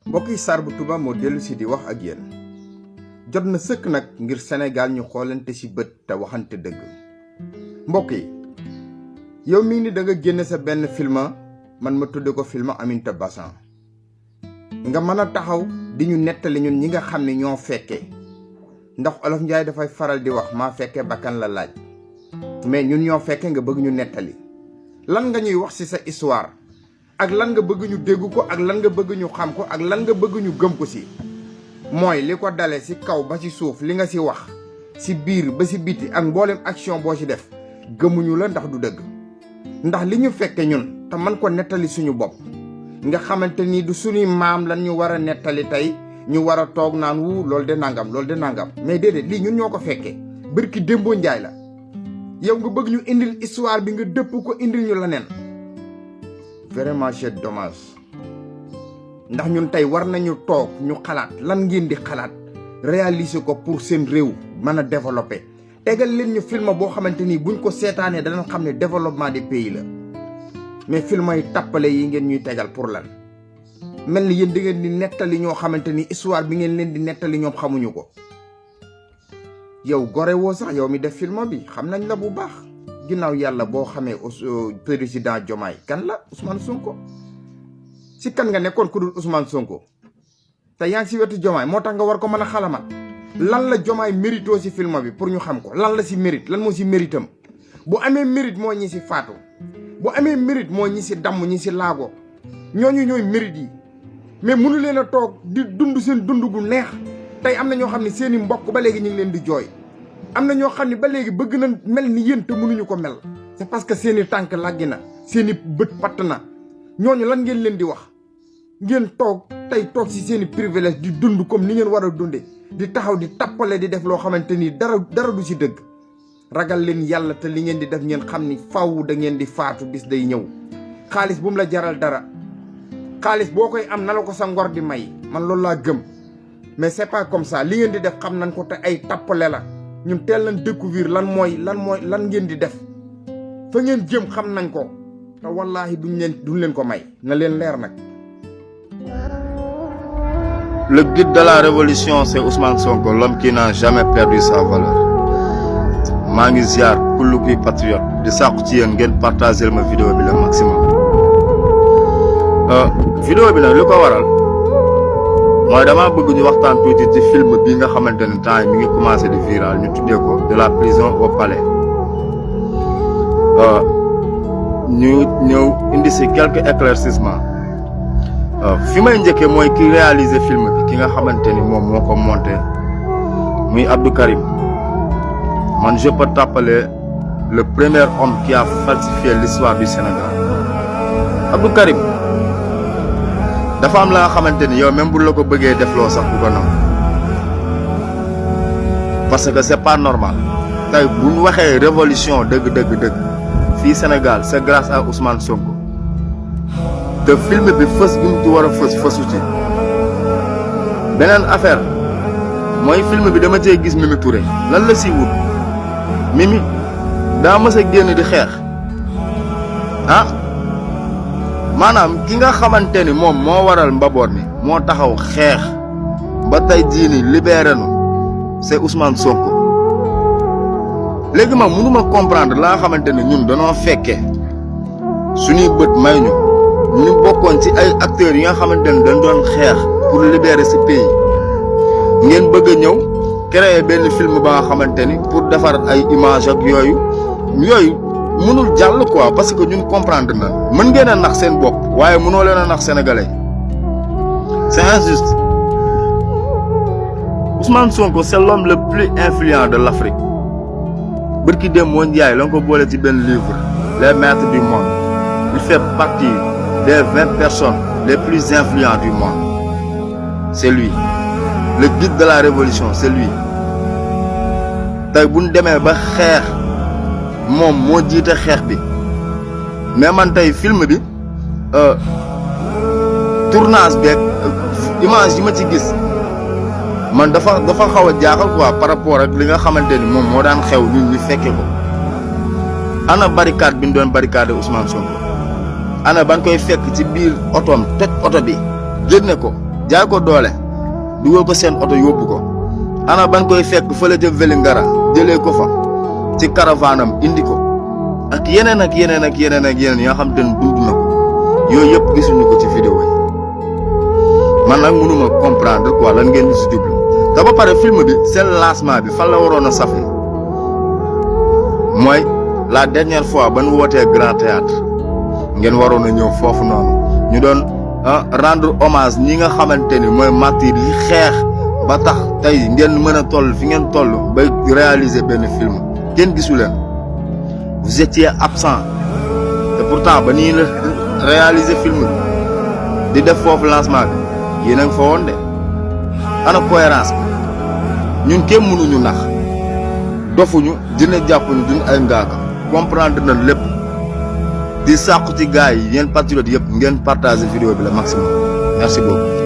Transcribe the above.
mbokk yi Sarr bu Touba moo dellu si di wax ak yéen jot na sëkk nag ngir Sénégal ñu xoolante ci bët te waxante dëgg. mbokk yi yow mii ni da nga génne sa benn film man ma tudde ko film Aminata Bassan nga mën a taxaw di ñu nettali ñun ñi nga xam ne ñoo fekkee ndax Olof Njaay dafay faral di wax maa fekkee bakkan la laaj mais ñun ñoo fekkee nga bëgg ñu nettali lan nga ñuy wax ci sa histoire ak lan nga bëgg ñu dégg ko ak lan nga bëgg ñu xam ko ak lan nga bëgg ñu gëm ko ci mooy li ko dale ci kaw ba ci suuf li nga ci wax ci biir ba ci biti ak mboolem action boo ci def gëmuñu la ndax du dëgg ndax li ñu fekke ñun te man ko nettali suñu bopp nga xamante ni du suñuy maam lan ñu war a nettali tey ñu war a toog naan wu loolu de nangam mais déedéet lii ñun ñoo ko fekkee bërki démboo njaay la yow nga bëgg ñu indil histoire bi nga dëpp ko indil ñu la nen vraiment c'est dommage ndax ñun tey war nañu toog ñu xalaat lan ngeen di xalaat réaliser ko pour seen réew mën a développer tegal leen ñu film boo xamante ni buñ ko seetaanee danañ xam ne développement des pays la mais film yi tappale yi ngeen ñuy tegal pour lan mel ni yéen da ngeen di nettali ñoo xamante ni histoire bi ngeen leen di nettali ñoom xamuñu ko yow gore woo sax yow mi def film bi xam nañ la bu baax ginnaaw yàlla boo xamee président Diomaye kan la Ousmane Sonko si kan nga nekkoon ku dul Ousmane Sonko te yaa ngi si wetu Diomaye moo tax nga war ko mën a xalamat lan la Diomaye mérito si film bi pour ñu xam ko lan la si mérite lan moo si méritam bu amee mérite moo ñi si faatu bu amee mérite moo ñi si damm ñi si laago ñooñu ñooy mérite yi mais mënu leen a toog di dund seen dund gu neex tey am na ñoo xam ne seen i mbokk ba léegi ñu ngi leen di jooy am na ñoo xam ne ba léegi bëgg na mel ni yéen te mënuñu ko mel c'est parce que seen i tànk làggi na seen i bët patt na ñooñu lan ngeen leen di wax ngeen toog tey toog si seen i privilège di dund comme ni ngeen war a dunde di taxaw di tappale di def loo xamante ni dara du si dëgg ragal leen yàlla te li ngeen di def ngeen xam ni faaw da ngeen di faatu bis day ñëw xaalis bu mu la jaral dara xaalis boo koy am na la ko sa ngor di may man loolu laa gëm mais c'est pas comme ça li ngeen di def xam nañ ko te ay tappale la ñun teel nañ découvrir lan ngeen di def fa ngeen jëm xam nañ ko te wallaahi duñ leen ko may na leen leer nag. Le guide de la révolution c'est Ousmane Sonko, l'homme qui n'a jamais perdu sa valeur. maa ngi ziar kullu kuy patriote di sàkku ci yéen ngeen partager ma vidéo bi le maximum. vidéo bi nag li ko waral mooy damaa bëgg ñu waxtaan tuuti ci film bi nga xamante ne temps yi mi ngi commencé di viral ñu tuddee ko de la prison au palais. ñu ñëw indi si quelques éclaircissements. fi may njëkkee mooy ki réaliser film bi ki nga xamante ni moom moo ko monté muy Abdou Karim man je peux t'appeler le premier homme qui a falsifié l'histoire du Sénégal. Abdou Karim dafa am la nga xamante ni yow même bu la ko bëggee defloo sax bu ko nam parce que c'est pas normal tey bu ñu waxee révolution dëgg fii Sénégal c'est grâce à Ousmane Sonko te film bi fës bi mu ci war a fësu ci beneen affaire mooy film bi dama cee gis Mimi Touré lan la si wut Mimi daa mës a génn di xeex maanaam ki nga xamante ni moom moo waral mbaboor mi moo taxaw xeex ba tey jii ni libéré nu c'est Ousmane Sonko léegi ma mënuma comprendre la nga xamante ni ñun danoo fekkee suñuy bët may ñu bokkoon ci ay acteurs yi nga xamante ni dañ doon xeex pour libérer ce pays ngeen bëgg a ñëw créer benn film ba nga xamante ni pour defar ay image ak yooyu mënul jàll quoi parce que ñun comprendre na mën ngeen a nax seen bopp waaye mënoo leen a nax sénégalais c'est injuste. Ousmane Sonko c'est l'homme le plus influent de l'Afrique bërki dem moo njaay la nga ko boole ci benn livre les maîtres du monde il fait partie des 20 personnes les plus influentes du monde. C'est lui. Le guide de la révolution, c'est lui. tey bu ñu demee ba xeex moom moo jiite xeex bi mais man tey film bi tournage beeg image yi ma ci gis man dafa xaw a jaaxal quoi par rapport ak li nga xamante ni moom moo daan xew ñun ñu fekke ko. ana barricade bi ñu doon barricade Ousmane Sonko ana ban koy fekk ci biir otoom toj oto bi génne ko jaay ko doole dugal ko seen oto yóbbu ko ana ban koy fekk fële ca Vélingara jëlee ko fa ci caravanam indi ko ak yeneen ak yeneen ak yeneen ak yeneen yoo xam te ne dund na ko yooyu yëpp gisuñu ko ci vidéo yi man nag mënuma comprendre quoi lan ngeen si jublu te ba pare film bi seen lancement bi fan la waroon a safee mooy la dernière fois ba nu wootee Grand Théâtre ngeen waroon a ñëw foofu noonu ñu doon rendre hommage ñi nga xamante ni mooy martyr yi xeex ba tax tey ngeen mën a toll fi ngeen toll bay réaliser benn film kenn gisu leen vous étiez absent te pourtant ba nii la réaliser film bi di def foofu lancement bi yéen a ngi fa woon de ana cohérence bi ñun kenn mënuñu nax dofuñu dina jàppuñu duñ ay ngaaka comprendre na lépp di sàqu ci gars yi yéen patriotes yëpp ngeen partager vidéo bi le maximum merci beaucoup